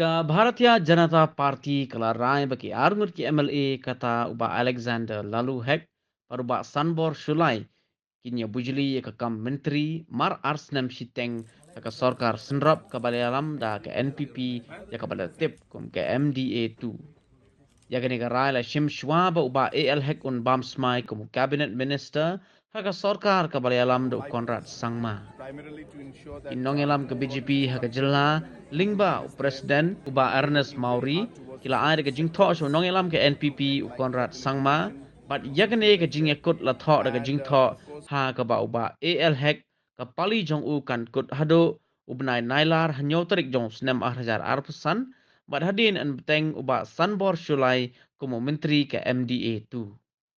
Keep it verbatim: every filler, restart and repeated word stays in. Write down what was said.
Ka Bharatiya Janata Party ka la rai ba ki arngut ki M L A kata u Bah Alexander Laloo Hek bad u Bah Sanbor Shullai kin ïa bujli ïa ka kam myntri mar ar snem shiteng ha ka sorkar synrop kaba la ïalam da ka N P P ïa kaba la tip kum ka M D A two. Ïa kane ka rai la shim shuwa ba u Bah A L Hek un bam smai kum u Cabinet Minister ha ka sorkar kaba la ïalam da u Conrad Sangma. Ki nongïalam ka B J P ha ka jylla lyngba u President u Bah Ernest Mawrie ki la ai da ka jingthoh sha u nongïalam ka N P P u Conrad Sangma, bad ïa kane ka jingïakut la thoh da ka jingthoh ha kaba u Bah A L Hek ka pali jong u kan kut haduh u bnai Nailar hynñiew tarik jong u snem ar hajar arphew san, bad hadien yn bteng u Bah Sanbor Shullai kum u myntri ka M D A two.